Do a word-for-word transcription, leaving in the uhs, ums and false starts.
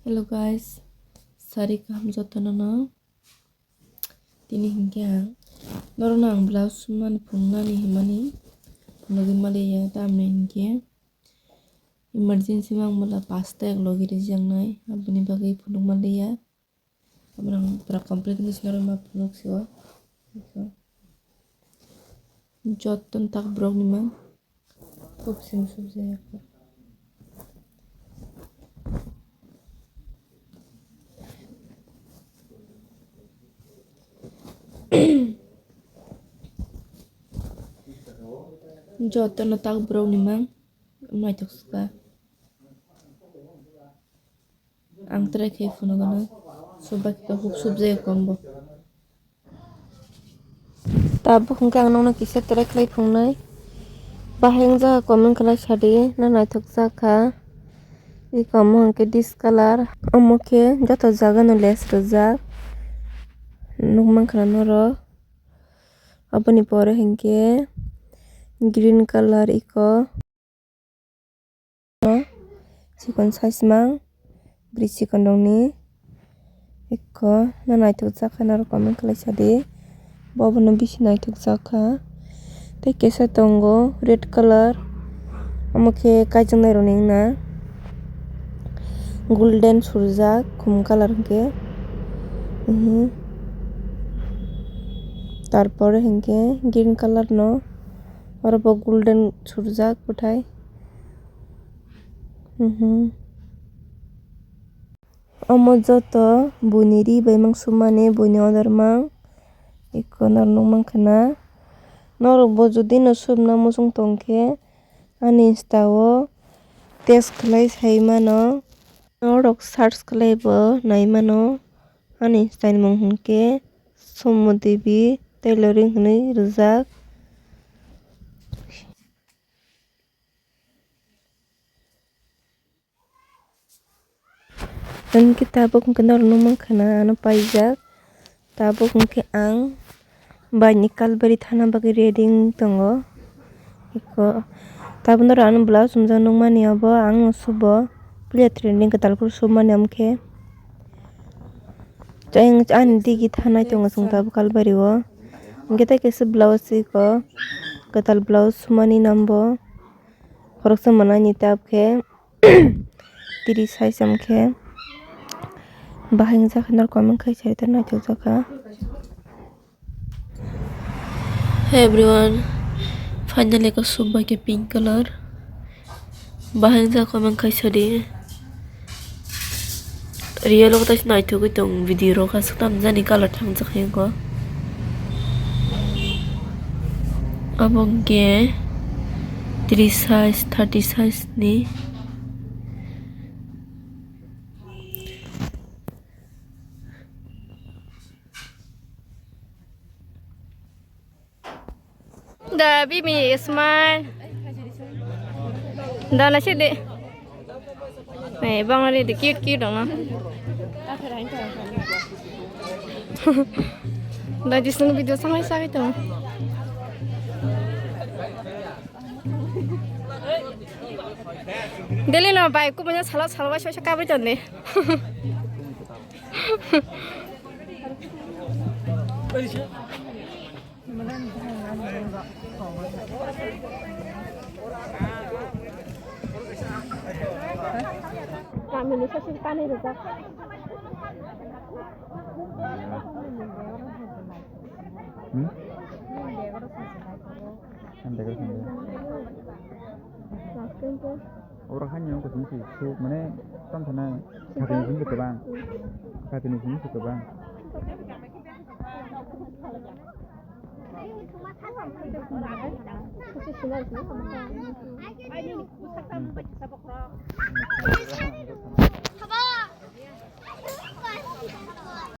Hello guys, sari kaham jotono no. Tini hinkhe ang norokno ang blouse sumani phunuknani hinmani phunugwi maliya, tamni hinkhe emergency mang bwla pasta ek logi rijaknai, aboni bagwi phunuk maliya. Aboni ang pura complete wngwi sinaro ma phunuk sio. Jottoni tak borokni mang. Khub sim sujak. Jotono tak borokni mang naithok sukha. Ang try khai phunukgwno. Subak khe huk subjagwi kong bo. Tabuk hwnkhe ang nokno kisa try khlai phunuknai. Bahai wngjakha comment khlai sadi, na naithok jakha. Iko omo hwnkhe discolor. Omo khe joto jagano lace rwjak. Nukmankha norok. Aboni pore hwnkhe green color iko. Chikon size mang, bwrwi chikon rokni. Eko no naithok jakha, norok comment khlai sadi, bo bono bisi naithok jakha. Tei kesa tongo red color, omo khe kaijaknai rokni wngna, golden surjak khum color hwnkhe. Mhm. Tarpore hwnkhe green color no. Oro bo golden surjak bwthai. Mhm. Omo joto buini ri bai mang sumani, buini odor mang. Eko norok nukmankha na. Norok bo jodi no sumna muchung tongkhe ani Insta o text khlai sai mano. Norok search khlai bo nai mano. Ani Insta ni mung hwnkhe Somo Devi Tailoring hwnwi rwjak. Hwnkhe tabuk hwnkhe norok nukmankha na ano paijak. Tabuk hwnkhe ang baini kalbari thana bagwi ready wng tongo. Eko tabuk norok ano blouse sumjak nukmani obo ang subo. Puila trending kwtal khe sumani omo khe. Tei ani digi thanai tongo chwng tabuk kalbari o. Hwnkhe tei kaisa blouse iko kwtal blouse sumani nambo. Khoroksa manani tab khe tiri size am khe bahai wngjakha, norok comment khai sai ta naithok jakha. Hey everyone, finally ko sumbai khe pink color. Bahai wngjakha comment khai sadi. Real o tai naithogwi tong video rok, aswk tam jani color thangjak hai wngkha. Abo hwnkhe three size, thirty size ni. Da bimi smile. Da na sidi. Eh, bang ri di cute cute dong na. Da jisung video samai sagai tong. Deli no bai ku banya sala sala bai sosa kabri tong de. Kamini sasing tani rijak. Hmm? Ang decoration de. Oro hani ang kutung si su mane tam sana katini sing kwbang. Katini sing kwbang.